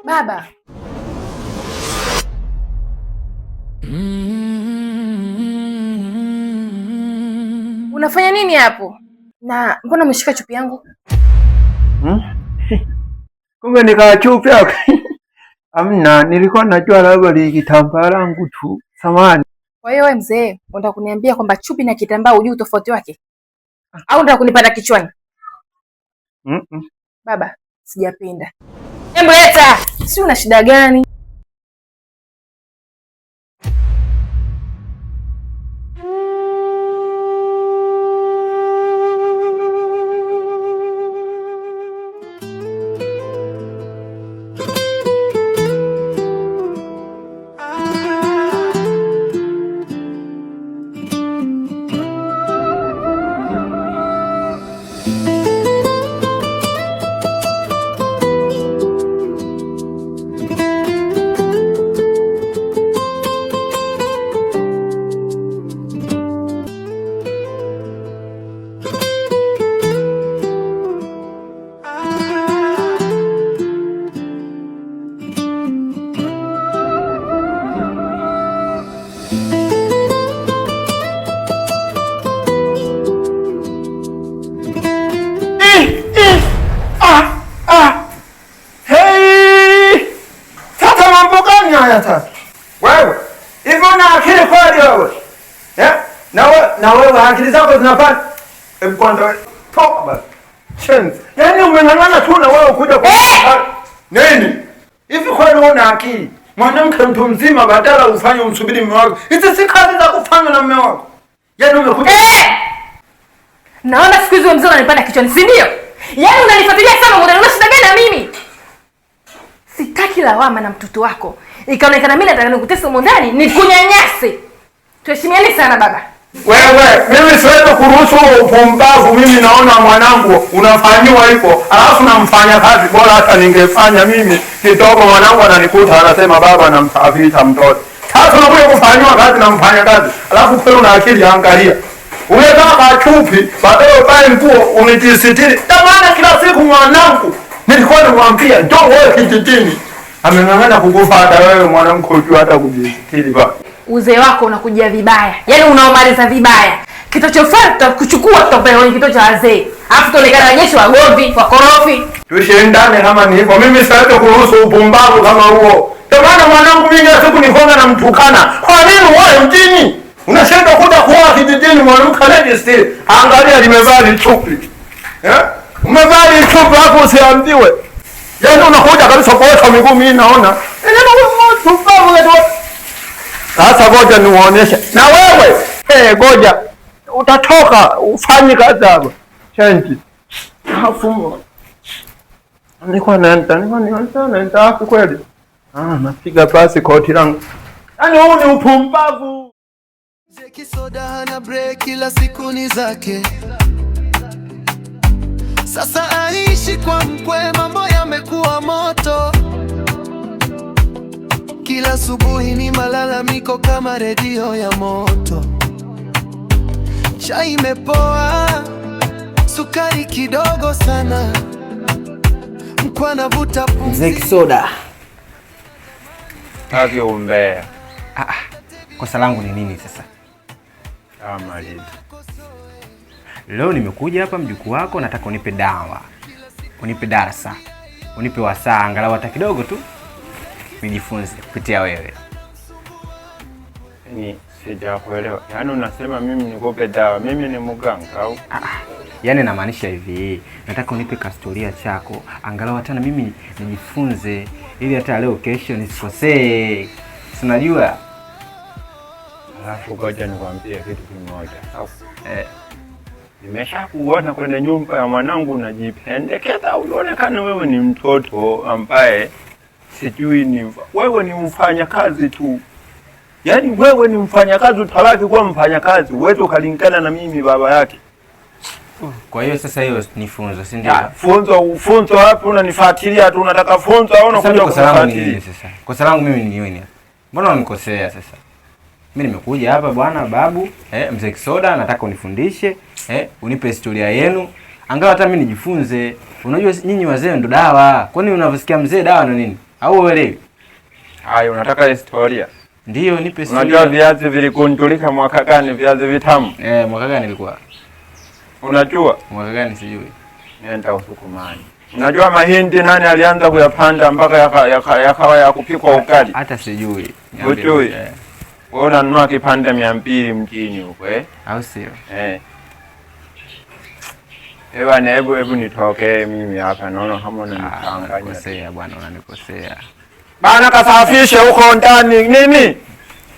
Baba. Unafanya nini hapo? Na mbona umeshika chupi yangu? Hmm? Kumbe nikaa chupi yako. Amna, nilikuwa najua labda ni kitambaa langu tu. Samahani. Kwa hiyo wewe mzee, unataka kuniambia kwamba chupi na kitambaa hujui utofauti wake? Au unataka kunipanda kichwani? Mm -mm. Baba, sijapenda. Hebu leta. Si una shida gani? Haya sasa. Wewe, hivi una akili kweli wewe? Eh? Na wewe akili zako zinapanda. Hebu kwanza toka basi. Chenzi. Yaani umeng'ang'ana tu na wewe kuja kwa eh! Nini? Hivi kweli una akili? Mwanamke mtu mzima badala ufanye umsubiri mume wako. Hizi si kazi za kufanywa na mume wako. Yaani umekuja eh! Naona siku hizi mzee unanipanda kichwani, si ndio? Yaani unanifuatilia sana, unaona shida gani na mimi? Sitaki lawama na mtoto wako. Ikaonekana mimi nataka nikutese humo ndani, nikunyanyase. Tuheshimiane sana baba. Wewe, mimi siwezi kuruhusu upumbavu. Mimi naona mwanangu unafanyiwa hivyo, alafu namfanya kazi bora hata ningefanya mimi kidogo, mwanangu ananikuta anasema baba namsafisha mtoto. Sasa unakuja kufanyiwa kazi na mfanya kazi, alafu kweli una akili, angalia. Umevaa kachupi, baadaye uvae nguo unijisitiri. Maana kila siku mwanangu nilikuwa nimwambia njoo wewe kijijini. Ameng'ang'ana kukufuata wewe mwanamke hujui hata kujisitiri ba. Uzee wako unakujia vibaya. Yaani unaomaliza vibaya. Kitachofaa tutakuchukua tutapeleka kwenye kituo cha wazee. Alafu tuonekana wenyewe wagomvi, wakorofi. Tushindane kama ni hivyo. Mimi siwezi kuruhusu upumbavu kama huo. Ndio maana mwanangu mimi kila siku nikonga na mtukana. Kwa nini wewe mjini? Unashindwa kuja kuoa kijijini mwanamke anajistiri. Angalia limevaa lichupi. Eh? Umevaa lichupi hapo usiambiwe. Yaani unakuja kabisa kuosha miguu mimi naona. Sasa ngoja niuoneshe. Na wewe, eh, ngoja utatoka ufanye kazi hapa. Chanji. Hafu. Nilikuwa naenda wapi kweli? Ah, napiga pasi koti langu. Yaani huu ni upumbavu. Zeki soda hana break, kila siku ni zake. Sasa aishi kwa mkwe, mambo yamekuwa moto. Kila asubuhi ni malalamiko kama redio ya moto. Chai imepoa, sukari kidogo sana, mkwe anavuta pumzi. Mzee Kisoda. Kazi umbea. Ah, kosa langu ni nini sasa? Maliza. Leo nimekuja hapa mjukuu wako, nataka unipe dawa, unipe darasa, unipe wasaa angalau hata kidogo tu nijifunze kupitia wewe. Ni sijakuelewa. Yaani unasema mimi nikupe dawa, mimi ni mganga au? Yaani namaanisha hivi, nataka unipe kastoria chako angalau hata na mimi nijifunze, ili hata leo kesho nisikosee, si unajua? Alafu ngoja nikwambie kitu kimoja. Eh, nimeshakuona kwenye nyumba ya mwanangu unajipendekeza, unaonekana wewe ni mtoto ambaye sijui ni wewe ni mfanyakazi tu. Yaani wewe ni mfanyakazi, utabaki kuwa mfanyakazi, uweze ukalingana na mimi baba yake. Kwa hiyo sasa hiyo ni funzo, si ndio? Funzo, funzo wapi? Unanifuatilia tu, unataka funzo au unakuja kunifuatilia? Sasa kosa langu mimi ni nini? Mbona unanikosea sasa? Mimi nimekuja hapa bwana babu, mzee Kisoda, nataka unifundishe, unipe historia yenu, angalau hata mimi nijifunze. Unajua nyinyi wazee ndo dawa. Kwani unavyosikia mzee dawa na nini? Au uelewi? Hayo unataka historia? Ndio, nipe historia. Unajua viazi viligundulika mwaka gani, viazi vitamu? Mwaka gani ilikuwa? Unajua? Mwaka gani sijui. Nenda Usukumani. Unajua mahindi nani alianza kuyapanda mpaka yakawa ya kupikwa ugali? Hata sijui. Hujui? Wewe unanunua kipande 200 mjini huko eh? Au sio? Eh. Ewa na hebu nitoke mimi hapa, naona kama unanichanganya. Unanikosea bwana, unanikosea. Bana kasafishe huko ndani nini?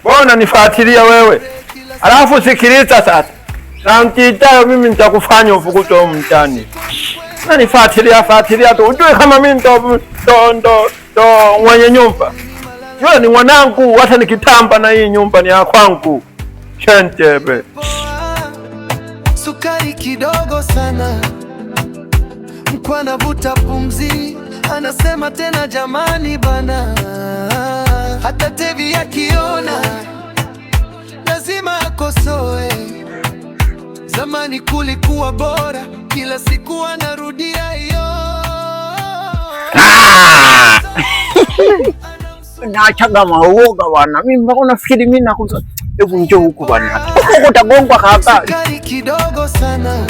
Mbona nifuatilia wewe? Alafu sikiliza sasa. Na mkitayo mimi nitakufanya ufukuzwe huko mtani. Na nifuatilia fuatilia tu. Ujue kama mimi ndo mwenye nyumba. Yule ni mwanangu, hata nikitamba na hii nyumba ni ya kwangu. Chentebe. Sukari kidogo sana. Mkwa anavuta pumzi, anasema tena jamani bana. Hata Tevi akiona lazima akosoe. Zamani kulikuwa bora, kila siku anarudia hiyo. Naachaga mauoga bwana. Mimi mpaka unafikiri mimi nakuza. Hebu njoo huku bwana. Huko utagongwa kaka. Sukari kidogo sana.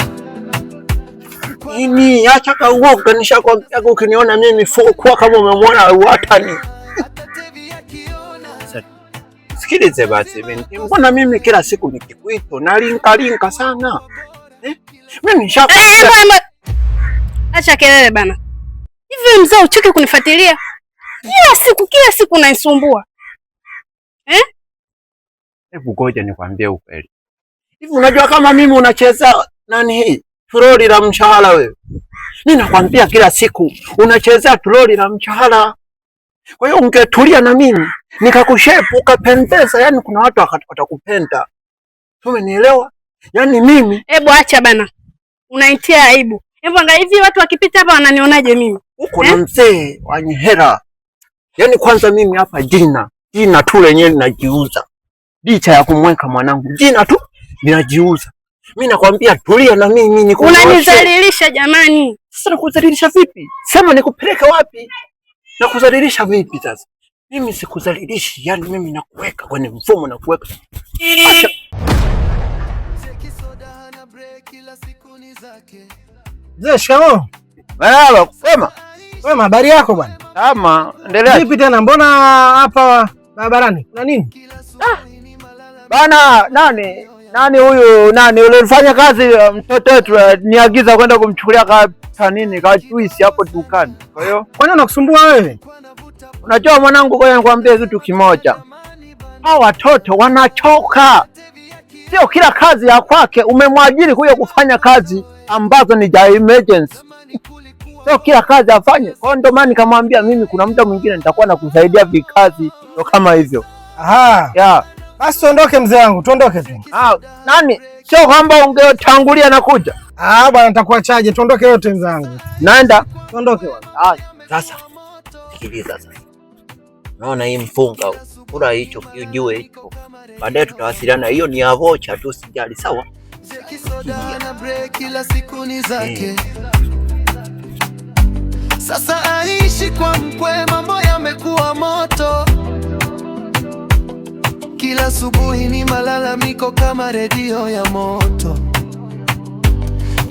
Mimi acha uoga, nishakwambia ukiniona mimi kwa kama umemwona watani. Sikilize basi mimi. Mbona mimi kila siku nikikuita nalinka linka sana? Mimi nishakwambia. Acha kelele bana. Hivi mzee uchoke kunifuatilia? Kila siku unanisumbua. Eh? Hebu ngoja nikwambie ukweli. Hivi unajua kama mimi unacheza nani hii? Toroli la mshahara wewe. Mimi nakwambia kila siku unachezea toroli la mshahara. Kwa hiyo ungetulia na mimi nikakushepu ukapendeza, yani kuna watu watakupenda. Umenielewa? Yani mimi hebu acha bana. Unaitia aibu. Hebu angalia hivi watu wakipita hapa wananionaje mimi? Uko na mzee wa hela. Yani kwanza mimi hapa jina tu lenyewe linajiuza. Licha ya kumweka mwanangu, jina tu linajiuza. Mimi nakwambia tulia na mimi nikuonyeshe. Unanizalilisha jamani. Sasa nakudhalilisha vipi? Sema nikupeleke wapi? Nakudhalilisha vipi sasa? Mimi sikudhalilishi, yani mimi nakuweka kwenye mfumo, nakuweka. Acha. Mzee, shikamoo. Marahaba, kwema? Kwema, habari yako bwana? Ama, endelea. Vipi tena, mbona hapa barabarani? Kuna nini? Bana, nani huyu nani ulifanya kazi mtoto wetu niagiza kwenda kumchukulia ka nini ka juice hapo dukani. Kwa hiyo kwani unakusumbua wewe? Unajua mwanangu, ngoja nikwambie kitu kimoja. Hao watoto wanachoka. Sio kila kazi ya kwake umemwajiri kuja kufanya kazi ambazo ni ja emergency. Sio kila kazi afanye. Kwa hiyo ndio maana nikamwambia mimi kuna muda mwingine nitakuwa nakusaidia vikazi ndio kama hivyo. Aha. Yeah. Basi tuondoke mzee wangu, tuondoke tu. Ah, nani? Sio kwamba ungetangulia na kuja. Ah, bwana nitakuachaje? Tuondoke wote mzee wangu. Naenda. Tuondoke bwana. Ah, sasa. Sikiliza sasa. Naona hii mfunga kula hicho kijue hicho. Baadaye tutawasiliana, hiyo ni ya vocha tu, sijali, sawa? Kila siku ni zake. Sasa aishi kwa mkwe, mambo yamekuwa moto. Kila asubuhi ni malalamiko kama redio ya moto.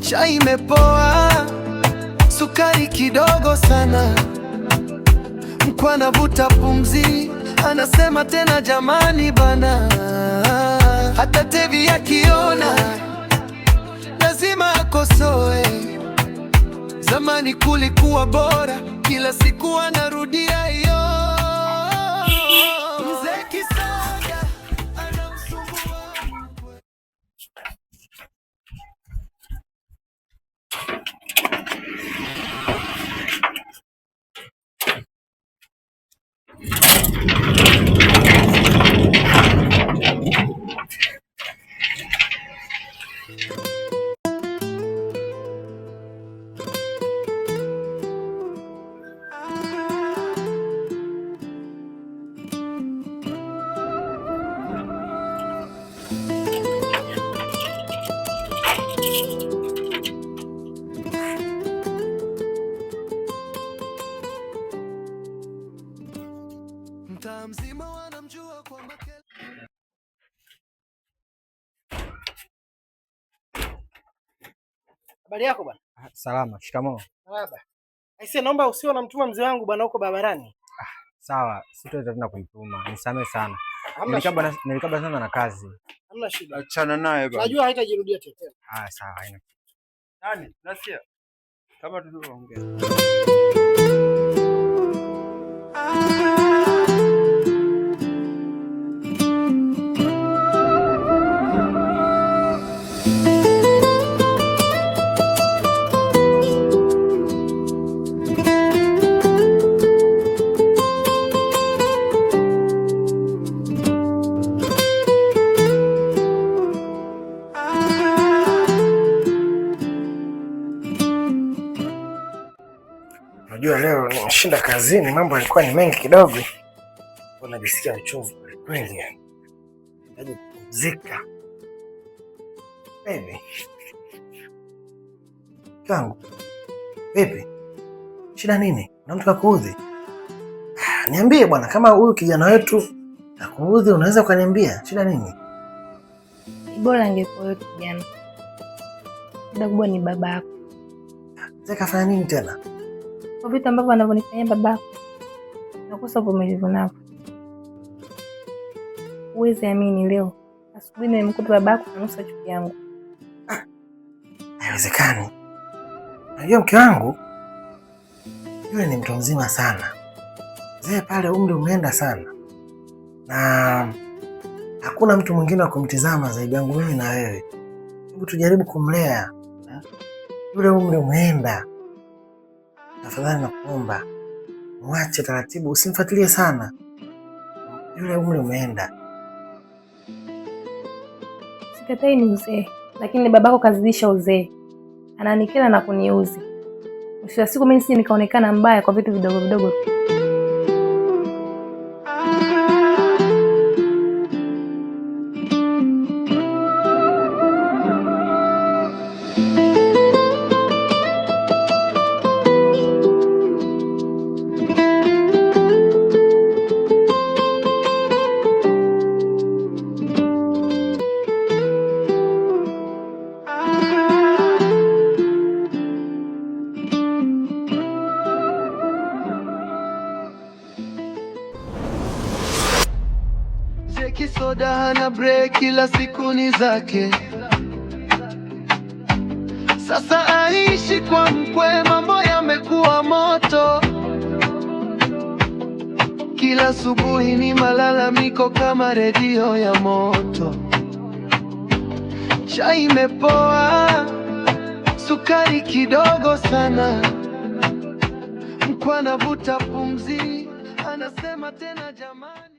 Chai imepoa, sukari kidogo sana. Mkwa anavuta pumzi, anasema tena jamani bana. Hata Tevi akiona lazima akosoe. Zamani kulikuwa bora, kila siku anarudia hiyo. Mzee Kisoda anamsumbua. Mtaa mzima wanamjua kwa makelele. Habari yako bwana? Salama. Shikamoo. Marahaba. Aisee, naomba usiwe unamtuma mzee wangu bwana huko barabarani. Sawa, sitaweza tena kumtuma. Nisamehe sana. Hamna Nilikaba shida. nilikaba sana na kazi. Hamna shida. Achana naye bwana. Najua haitajirudia tena. Ah, sawa, haina. Nani? Nasikia. Kama tulivyoongea. Unajua leo nimeshinda kazini, mambo yalikuwa ni mengi kidogo. Kwa najisikia uchovu kweli kweli yani. Nahitaji kupumzika. Baby. Kangu. Vipi? Shida nini? Kuna mtu kakuudhi? Ah, niambie bwana, kama huyu kijana wetu kakuudhi unaweza ukaniambia. Shida nini? Bora angekuwa huyo kijana. Shida kubwa ni baba yako. Mzee kafanya nini tena? Kwa vitu ambavyo anavyonifanyia babako, nakosa uvumilivu navyo. Huwezi amini, leo asubuhi nimemkuta babako ananusa chuki yangu. Haiwezekani. Unajua mke wangu yule ni mtu mzima sana, mzee pale, umri umeenda sana, na hakuna mtu mwingine wa kumtizama zaidi yangu mimi na wewe. Hebu tujaribu kumlea eh? Yule umri umeenda, tafadhali nakuomba mwache taratibu, usimfuatilie sana, yule umri umeenda. Sikatai ni uzee, lakini babako kazidisha uzee, ananikera na kuniuzi. Mwisho wa siku mimi si nikaonekana mbaya kwa vitu vidogo vidogo tu. Zeki soda hana break, kila siku ni zake. Sasa aishi kwa mkwe, mambo yamekuwa moto. Kila asubuhi ni malalamiko kama redio ya moto. Chai imepoa, sukari kidogo sana. Mkwe anavuta pumzi, anasema tena jamani.